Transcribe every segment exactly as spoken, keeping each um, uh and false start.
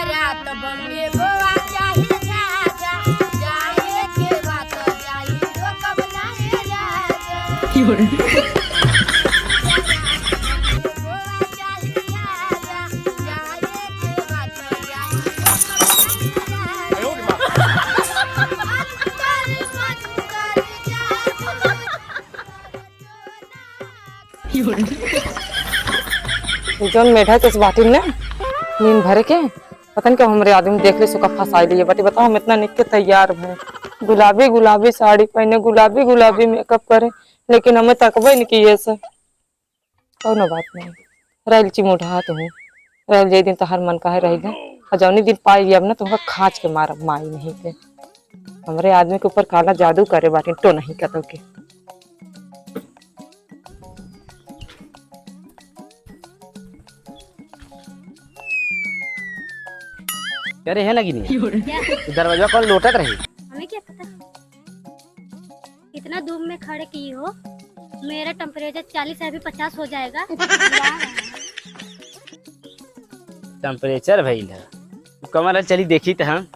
रात बम्बे गोवा चाहे झाझा, जाए के बात जाई, रोकब नाहे राजा। गोवा चाहे झाझा, जाए के बात जाई, रोकब नाहे राजा। अंतर मंतर जादू। जौन मेढक के बाटिन ना, नींद भरे के, पता नहीं कब हमरे आदमी देख ले, सुका फंसाई लिए बाटे। बताओ, हम इतना निक के तैयार भए, गुलाबी गुलाबी साड़ी पहने, गुलाबी गुलाबी मेकअप करे, लेकिन हमें तकबे नहीं किए से। कौनो बात नहीं, रैल चिमुढ़ा तो हूँ, रैल जे दिन तोहर मन काहे रही ना, और जौनी दिन पाई अब ना, तुमका खाँच के मारब माई नहीं के। हमरे आदमी के ऊपर काला जादू करे बाटे, टो नहीं कतौ के। अरे है ना कि नहीं? क्या? दरवाजा कौन लोटत रही? हमें क्या पता, इतना धूप में खड़े की हो, मेरा टेम्परेचर चालीस है, अभी पचास हो जाएगा। टेम्परेचर भइल है, कमर चली देखी तो हम।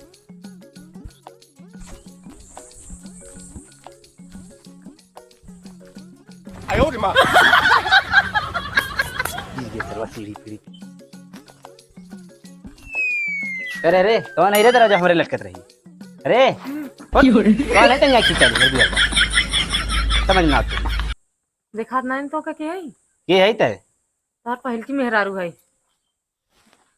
आयो रे माँ। गिर गया सरवा सीढ़ी पीढ़ी। अरे, अरे, कौन है रे दरवाजा हमरे लटकत रही? अरे, कौन है तनिया खींचा रे, घर दुआर बा। समझ ना आते। देखात नाइन तो का के है? के है तै? तार पहिल की मेहरारू है। तो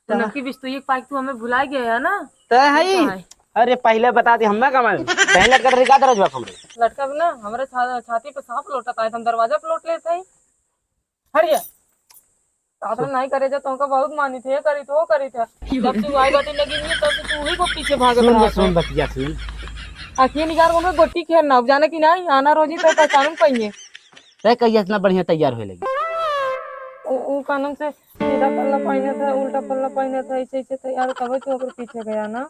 कहाँ? नकी बिस्तुई के पाइक तू हमें भुला गया है ना? तै है? तू कहाँ है? अरे पहले बता दे, हमें का मालूम। पहले लटकत रही का दरवाजा हमरे? लटका भी ना, हमरे छा-, छाती पे सांप लोटत आए, हम दरवाजा पे लोट लेते हैं। हट गया। साथ में नहीं करे जा, तुमका बहुत मानी थे, करी थे, वो करी थे। जब से आई बातें लगी नहीं, तब से तू ही को पीछे भागत सुन रहा बे, सुन था। बतिया सुन। आखिर निगार में गोटी खेलना, अब जाने की नहीं, आना रोजी तो पहचान पाएंगे। तै कहिया इतना बढ़िया तैयार होए लगी? उ, उ कानून से सीधा पल्ला पहने थे, उल्टा पल्ला पहने थे, ऐसे, ऐसे तैयार, तबे तो ओकर पीछे गया ना।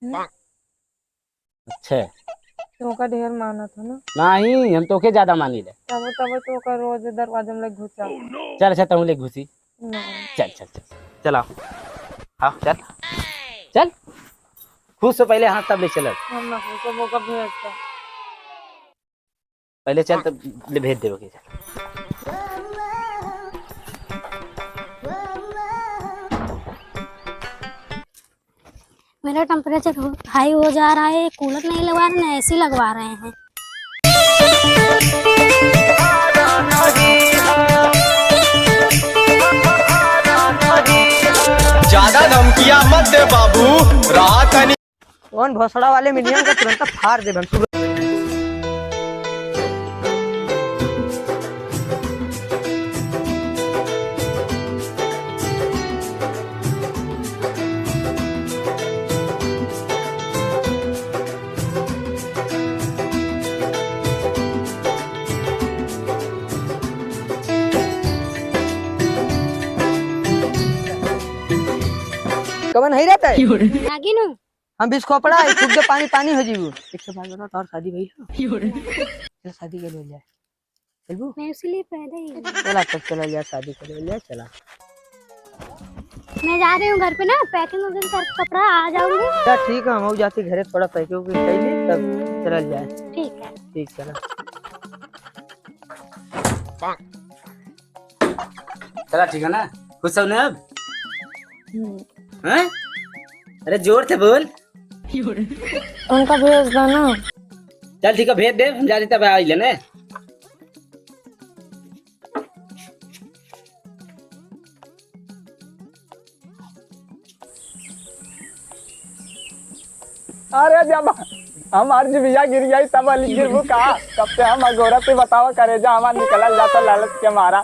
हम्म? अच्छा। तो ओका ढेर मानत हो ना? नहीं, हम तो ओके ज्यादा मानी ले। तबे, तबे तो ओका रोज दरवाजा में ले घुसा। चल, अच्छा, तहूँ ले घुसी। ना। चल, चल, चल। चल, आओ। आओ, चल। चल। खुश हो पहले, हाँ, तब ले चलब। हम ना खुश हो, ओका भेज दे। पहले चल, तब ले भेज देबो के। मेरा टेम्परेचर हो, हाई हो जा रहा है, कूलर नहीं लगवा रहे, ना एसी लगवा रहे हैं। ज्यादा धमकियां मत दे बाबू, रहा तनी। कौन भोसड़ा वाले मिनियन का तुरंत फाड़ दे हम तुरंत। कवन है रहता है? नागिन हूँ। हम बिस्कोपड़ा है, थूक दे पानी, पानी हो जीबू। एक से बात बताओ, तोहर शादी भइल हो? चल, शादी कर लिया जाए। चलबू? मैं उसके लिए पैदा ही हूँ। चला, तब चला जा, शादी कर लिया, चला। मैं जा रही हूँ घर पे ना, पैकिंग वैकिंग कर कपड़ा आ जाऊंगी। चल, ठीक है, हम जाते घरे, थोड़ा पैकिंग वैकिंग कर ले, तब चला जाए। ठीक है। ठीक, चला। चला, ठीक है ना? खुश हो ना अब? हम्म। हैं? अरे, जोर से बोल। उनका भेज दो ना। चल, ठीक है, भेज दे, हम जाते तब आई लेने। अरे जब हमार जिभिया गिर जाई तब अली गिरबू का? कब से हम अगोरा से बतावा करे जा, हमार निकलल जाता लालच के मारा।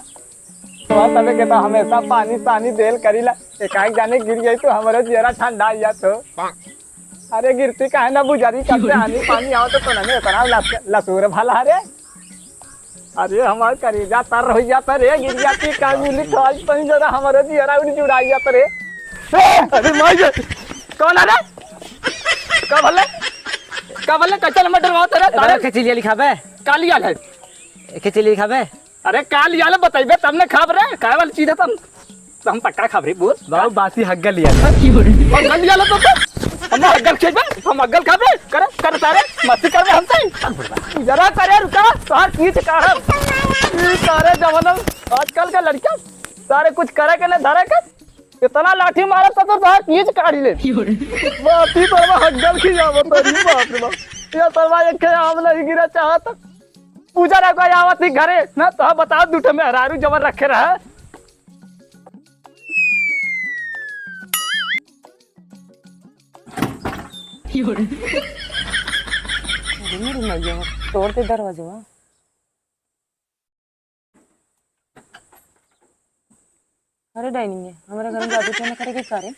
तो सबे के तो हमेशा पानी पानी देल करीला, एकाएक जाने गिर जाई तो हमरे जियरा ठंडा जात हो। अरे गिरती काहे ना बुझारी, कब से आनी पानी आवत तो नने इतना लस-, लसूर भला रे। अरे हमार करेजा तर हो जाता रे, गिर जाती का मिली तो आज पानी जरा हमारे जियरा उड़ जुड़ाई जाता रे। ए, अरे माई रे, कौन आ रे? का भले? का भले? कच्चा नंबर डरवाओ तेरे, अरे तारे। कच्ची लिया लिखा बे? का लिया है? कच्ची लिया लिखा बे? अरे का लिया ले बतइबे तब ने खाब रे, काहे वाली चीज है तब? तो हम पक्का खाब रे, बोल। बाबू, बासी हग्गल लिया था। हग्गल लिया ला तो, तो। हम हग्गल खेबे, हम हग्गल खाबे। करे, करे सारे, मस्ती करबे हमसे। जरा करे, रुका, तोहार कीच काढ़ब। ई सारे जमाना, आजकल का लड़का, सारे कुछ करे के ना धरे के। इतना लाठी मारब तो तोहार कीच काढ़ ले। बाप रे, तोरवा हग्गल खियावत है, बाप रे बाप। ये तोरवा एक खे आम नहीं गिरा चाहत। पूजा ना कोई आवत ही घरे, ना तो बताओ, दू ठे मेहरारू जवन रखे रहे। अरे मेरी मैया, तोड़ दे दरवाजवा। अरे डाइनिंग है, हमारे घर में जादू टोना करे के का रे?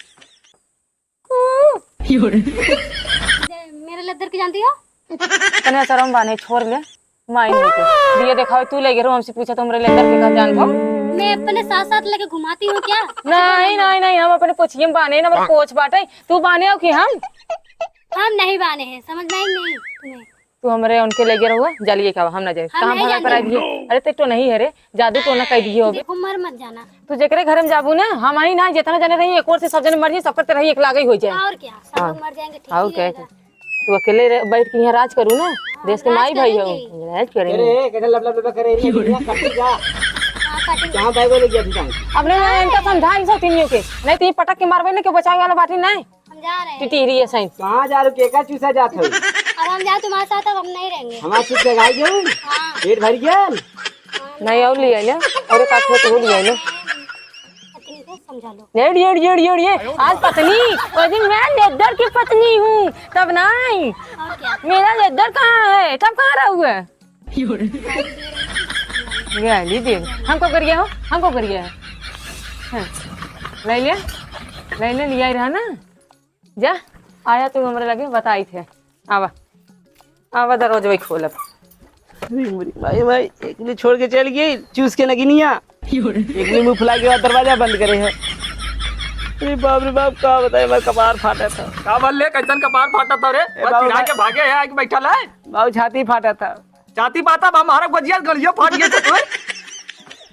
मेरे लद्दर की जानती हो? तने शर्म बाने, छोड़ ले। माई नहीं के दिए देखाओ, तू ले गेरो हमसे पूछा तो हमरे लद्दर के का जान पाओ। मैं अपने साथ साथ लेके घुमाती हूँ क्या? नहीं, नहीं, नहीं, हम अपने पोछिए में बाने ना, हमारे पोछ बाटे। तू बाने हो कि हम? हम नहीं बाने हैं, समझ में आई नहीं तुम्हें? तू हमरे उनके ले गए रहुआ, जालिए का हम ना जाए। हम कहाँ नहीं भागा जाने। करा दिए? अरे ते तो नहीं है रे, जादू टोना कर दिए होगे। देखो, मर मत जाना। तू जेकरे घर में जाबू ना, हम ही ना, जितना जने रही, एक ओर से सब जने मर जाए, सबकर तरह एक लागे हो जाए। और क्या, सब हाँ। लोग मर जाएंगे, ठीक और ही क्या? रहेगा। तू अकेले रह, बैठ के यहाँ राज करू ना, हाँ, देश के राज माई भाई हो, करेंगे। राज करेंगे। अरे, कैसे लब लब लब करे रे, दुनिया कट जा। हाँ, कटेंगे। कहाँ भाई को ले गया तू जान? अपने ना इनका समझाई सो तीनियों के, नहीं तो ये पटक के मारबे ना, के बचावे वाला बाटी नहीं। हम जा रहे हैं। टिटिहरी है साइन। कहाँ जा रहे हो? केका चूसा जात हो? अब हम जाओ तुम्हारे साथ, अब हम नहीं रहेंगे। हमारे साथ जगाई जाओ? हाँ। पेट भर गया? हाँ, नहीं, और ले आइले। और एक आध ठो तो ले आइले। पत्नी को समझा लो। ये, ये, ये, ये, ये। आज पत्नी, और दिन मैं लेदर की पत्नी हूँ, तब नहीं। और क्या? मेरा लेदर कहाँ है? तब कहाँ रहुआ? ये लीजिए, हमको कर गया हो, हमको कर गया है। हाँ। ले लिया, ले ले लिया ही रहा ना। जा, आया तू हमरे लगे, बताई थे। आवा, आवा, दरवाजा खोलब। अरे मोरी माई, माई, एक मिनट छोड़ के चल गई, चूस के नगिनिया। एक मिनट मुंह फुला के बाद दरवाजा बंद करे है। अरे बाप रे बाप, का बताए, हमार कपार फाटा था। का भल ले, कैसन कपार फाटा था रे? ए बस बाबू, चिढ़ा के भागे है, आके बैठल है। बाबू, छाती फाटा था। छाती फाटा बा, हमारा गोजिया गलियो फाट गया था तोर।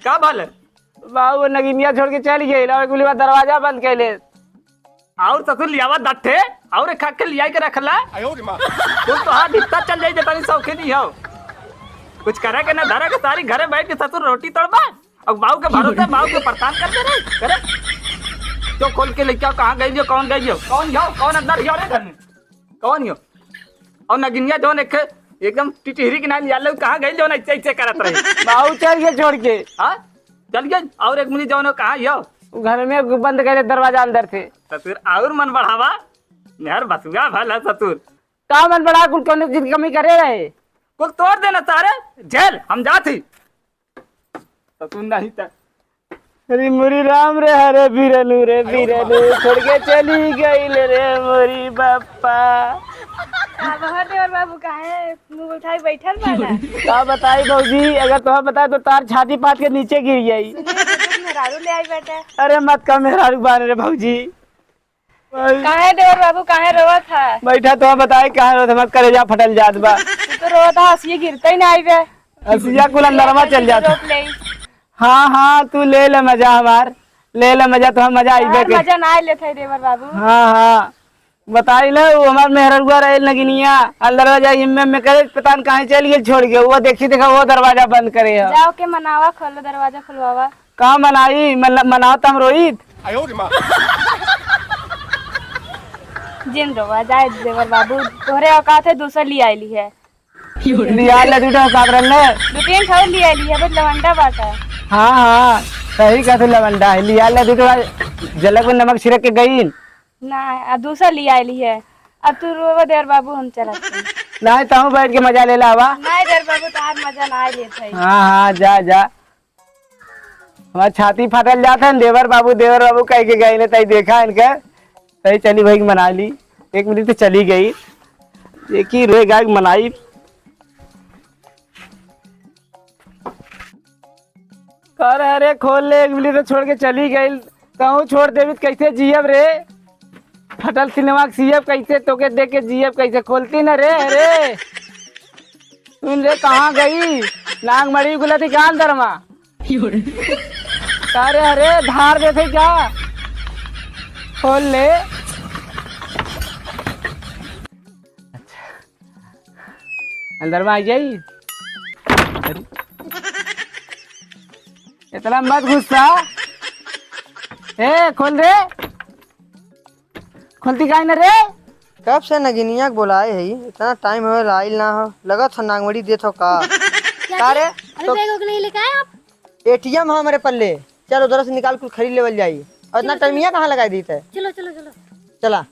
का भल? बाबू, वो नगिनिया छोड़ के चल गई, लाओ, एक मिनट बाद दरवाजा बंद कर ले। और ससुर लियावा दट्ठे, और एक खाके लिया के रख ला। आयो रे माँ। तू तो हाथ इतना चल जाई, जतनी शौकीन ही हो। कुछ करे के ना धरे के, सारी घरे बैठ के ससुर रोटी तोड़बा, और बाऊ के भरोसे, बाऊ के परेशान कर दे रे। करे, जो खोल के लेके आओ, कहाँ गई हो, कौन गई हो, कौन हो, कौन अंदर हो रे घर में, कौन हो? और नगिनिया जौन एक एकदम टिटिहरी के नाम लिया ले, कहाँ गई जौन ऐसे ऐसे करत रही? बाऊ चल गए छोड़ के। हाँ, चल गए। और एक मुझे जौन कहाँ हो? वो घर में बंद करे दरवाजा अंदर से। ससुर और मन बढ़ावा, मेहर बसुआ भल है ससुर। का मन बढ़ा, कुल कौन चीज कमी करे रहे? कुल तोड़ देना सारे, झेल, हम जात ही। ससुर नहीं त। अरे मोरी राम रे, हरे बीरनु रे, बीरनु छोड़ के चली गई ले रे मोरी बापा। का बा देवर बाबू, काहे मुंह उठाई बैठल बाड़ा? का बताई भौजी, अगर तोहर बताए तो तार छाती पाट के नीचे गिर जाई। सुनिए, तो दूध मेहरारू ले आई बेटा। अरे मत का मेहरारू बान रे भौजी। काहे देवर बाबू, काहे रोवत है? बैठा तो बताए काहे रोवत, हमार करेजा फटल जात बा। तू तो रोवत है, हंसिए गिरते ही ना आई बे। हंसिया कुल अंदरवा चल जात। रोक ले। हाँ, हाँ, तू ले ले मजा हमार, ले ले मजा, तो हम मजा आइबे हमार के। मजा ना लेत है देवर बाबू। हाँ, हाँ, बताई ले, वो हमार मेहररुआ रहे नगिनिया, अंदरवा जाई हिम्मे में करे, पता न काहे चल गई छोड़ के, वो देखी देखा वो दरवाजा बंद करे है। जाओ के मनावा, खोलो दरवाजा, खुलवावा। का मनाई? मन-, मनाओ त हम रोइत। जिन रोवा जाए देवर बाबू, तोहरे औकात है, दूसर लिया आइली है। लिया ले, दू ठो औकात रहल ने। दू तीन ठो लिया आइली है, बस लवंडा बाटा। हाँ, हाँ, सही कहत लवंडा है। लिया ले, दू ठो जलक में नमक छिड़क के गई। ना, आ दूसर लिया आइली है। अब तू रोवा देवर बाबू, हम चलत हई। नहीं, तहूँ बैठ के मजा ले लावा। नहीं देवर बाबू, तोहार मजा ना लेत है। हाँ, हाँ, जा, जा। हमार छाती फाटल जात है, देवर बाबू, देवर बाबू कह के गए ने, तई देखा इनका, तई चली भाई मना ली, एक मिनट तो चली गई, देखी रोए गाय मनाई। कर अरे खोल ले, एक मिनट तो छोड़ के चली गई, कहूँ छोड़ देवी तो कैसे जियब रे? फटल सिनेमा के सीएब कैसे तोके देख के जियब कैसे? खोलती न रे, रे। सुन रे, कहाँ गई? नाग मड़ी गुलती कान दरमा। का रे, अरे धार देखे क्या? खोल ले। अंदर में आ जाई। अरे। इतना मत गुस्सा। ए, खोल रे। खोलती काहे न रे? कब से नगिनिया के बोलाए है, इतना टाइम हो आइल ना हो, लगत हो नांगमड़ी देत हो का? क्या का जी? रे? अभी तो बैग वैग नहीं लेके आए आप? एटीएम है हमारे पल्ले, चल उधर से निकाल कुछ खरीद लेवल जाई। और इतना चलो, चलो। टाइमिया कहाँ लगाई दी थे? चलो, चलो, चलो। चला।